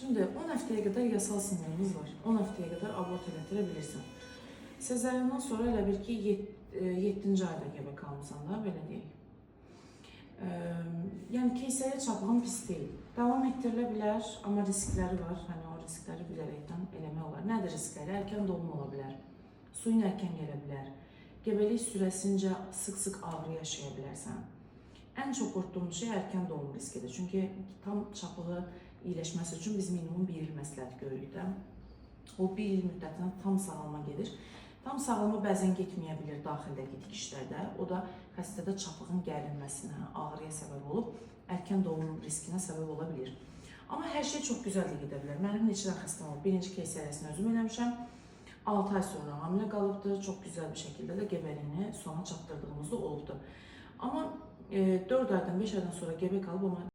Şimdi 10 həftəyə qədər yasal sınırımız var. 10 həftəyə qədər abort elətdirə bilirsən. Sezaryandan sonra elə bil ki, 7-ci ayda gebə qalmısan da, belə deyək. Yəni keysəriyyə çapığın pis deyil. Davam etdirilə bilər, amma riskləri var. Hani o riskləri bilərəkdən eləmək olar. Nədir riskləri? Erkən doğum ola bilər. Suyun erkən gələ bilər. Gebelik sürəsincə sıx-sıx ağrı yaşaya bilərsən. Ən çox qorxduğum şey erkən doğum riskidir. Çünki tam çapığı iyiləşməsi üçün biz minimum bir il məsləhət görürük də. O bir il müddətinə tam sağalma gedir. Tam sağalma bəzən getməyə bilər daxildəki tikişlərdə. O da xəstədə çapığın gərilməsinə, ağrıya səbəb olub, erkən doğum riskinə səbəb ola bilir. Amma hər şey çox gözəl də gedə bilər. Mənim neçə dənə xəstəm olub. Birinci keysəriyyəsini özüm eləmişəm. 6 ay sonra hamilə qalıbdı. Çox gözəl bir şəkildə də gebəliyini sona çatdırdığımız da olubdu. Amma 4 aydan, 5 aydan sonra gebə qalıb, amma